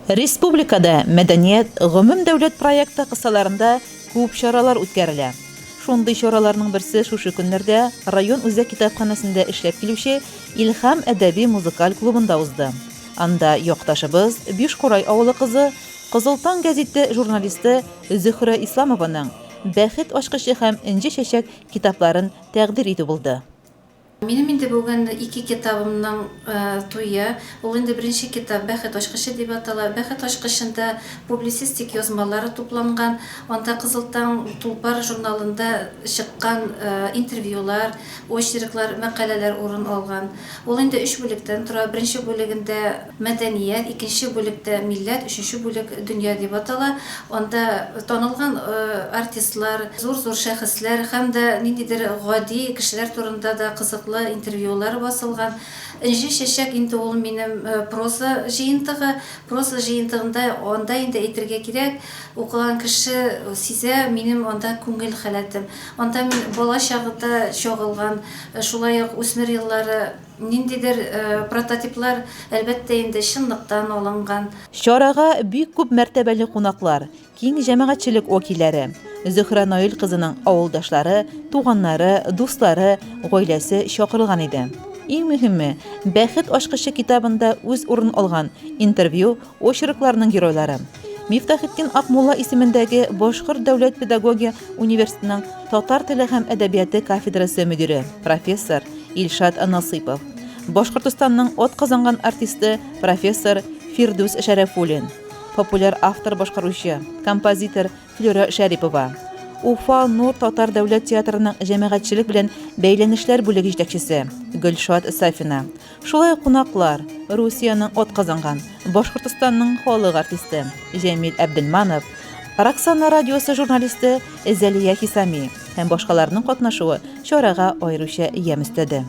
Республикада Мәдәният гомумдәүләт проекты кысаларында күп чаралар үткәрелә. Шундый чараларның берсе шушы көннәрдә район үзәк китапханәсендә эшләп килүче Илһам әдәби-музыкаль клубында узды. Анда якташыбыз, Бишкурай авылы кызы, Кызыл таң гәзите журналисты Зөһрә Исламованың Бәхет ачкычы һәм Энҗе чәчәк китапларын тәкъдир итү булды. Минем инде бүген ике китабымның туе. Ул инде беренче китап Бәхет ачкычы дип атала. Бәхет ачкычында публицистик язмалар тупланган. Анда Кызыл таң, Тулпар журналында чыккан интервьюлар, очерклар, мәкаләләр урын алган. Ул инде өч бүлектән тора. Беренче бүлегендә Мәдәният, икенче бүлектә Милләт, өченче бүлек Дөнья дип атала. Анда танылган артистлар, зур-зур шәхесләр һәм дә ниндидер гади кешеләр турында да кызыклы интервьюлар басылган. Энҗе чәчәк инде ул минем проза җыентыгы. Проза җыентыгында анда инде әйтергә кирәк, укыган кеше сизә минем анда күңел халәтем. Анда мин бала чагы да чагылган, шулай ук үсмер еллары, Ниндидер прототиплар, әлбәттә инде, чынлыктан алынган. Чарага бик күп мәртәбәле кунаклар, киң җәмәгатьчелек вәкилләре, Зөһрә Наил кызының авылдашлары, туганнары, дуслары, гаиләсе чакырылган иде. Иң мөһиме, Бәхет ачкычы китабында үз урын алган интервью, очеркларның геройлары, Мифтахетдин Акмулла исемендәге Башкорт дәүләт педагогия университетының татар теле һәм әдәбияты кафедрасы мөдире, профессор Илшат Насыйпов, Башкортостанның атказанган артисты, профессор Фирдүс Шәрәфуллин, популяр автор-башкаручы, композитор Флюра Шәрипова, Уфа Нур татар дәүләт театрының җәмәгатьчелек белән бәйләнешләр бүлеге җитәкчесе Гөлшат Сафина, Шулай ук кунаклар, Русиянең атказанган, Башкортостанның халык артисты Җәмил Әбделманов, Роксана радиосы журналисты Зәлия Хисами һәм башкаларның катнашуы чарага аеруча ямь өстәде.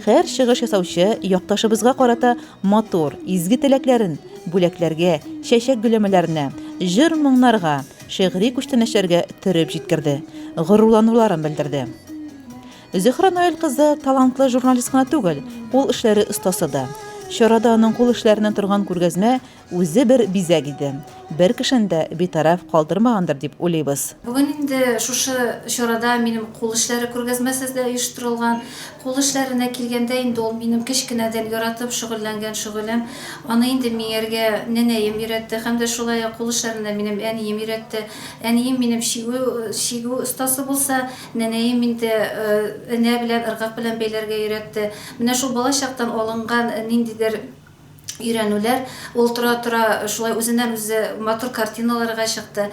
Һәр чыгыш ясаучы якташыбызга карата матур, изге теләкләрен бүләкләргә, чәчәк гөлләмәләренә, җыр-моңнарга, шигъри күчтәнәчләргә төреп җиткерде, горурлануларын белдерде. Зөһрә Наил кызы талантлы журналист кына түгел, кул эшләре остасы да. Чарада аның кул эшләреннән торган күргәзмә үзе бер бизәк иде. Бер кешене дә битараф калдырмагандыр дип уйлыйбыз. Бүген инде шушы чарада минем кул эшләре күргәзмәсе дә оештырылган. Кул эшләренә килгәндә инде ул минем кечкенәдән яратып шөгыльләнгән шөгылем. Аны инде миңәргә нәнәем өйрәтте һәм дә шулай ук кул эшләренә минем әнием өйрәтте. Әнием минем чигү чигү остасы булса, Нәнәем инде энә белән, ыргак белән бәйләргә өйрәтте. Менә шул бала чактан алынган ниндидер өйрәнүләр, ул тора-тора шулай үзеннән-үзе матур картиналарга чыкты.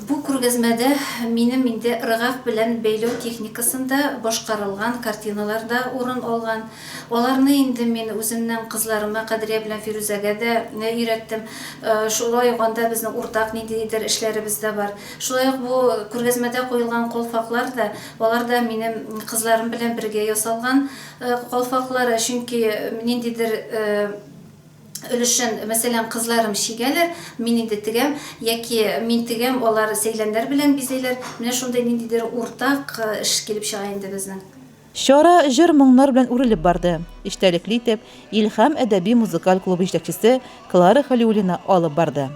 Бу күргәзмәдә минем инде ыргак белән бәйләү техникасында башкарылган картиналар да урын алган. Аларны инде мин үземнең кызларыма, Кадрия белән Фирүзәгә дә өйрәттем. Шулай ук анда безнең уртак ниндидер эшләребез дә бар. Шулай ук бу күргәзмәдә куелган калфаклар да, алар да минем кызларым белән бергә ясалган калфаклар, чөнки ниндидер өлешен, мәсәлән, кызларым чигәләр, мин инде тегәм, яки мин тегәм, алар сәйләннәр белән бизәйләр. Менә шундый ниндидер уртак эш килеп чыга инде безнең. Чара җыр-моңнар белән үрелеп барды. Эчтәлекле итеп Илһам әдәби-музыкаль клубы җитәкчесе Клара Хәлиуллина алып барды.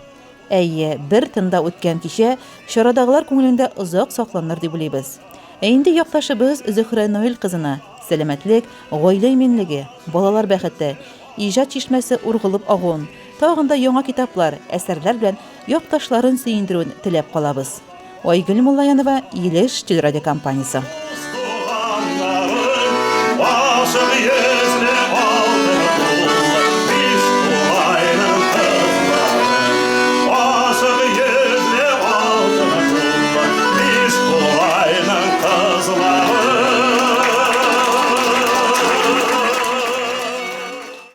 Әйе, бер тында үткән кичә чарадагылар күңелендә озак сакланыр дип уйлыйбыз. Ә инде якташыбыз Зөһрә Наил кызына сәламәтлек, гаилә иминлеге, балалар бәхете, иҗат чишмәсе ургылып агуын, тагын да яңа китаплар, әсәрләр белән якташларын сөендерүен теләп калабыз. Айгөл Муллаянова, Илеш телерадиокомпаниясе.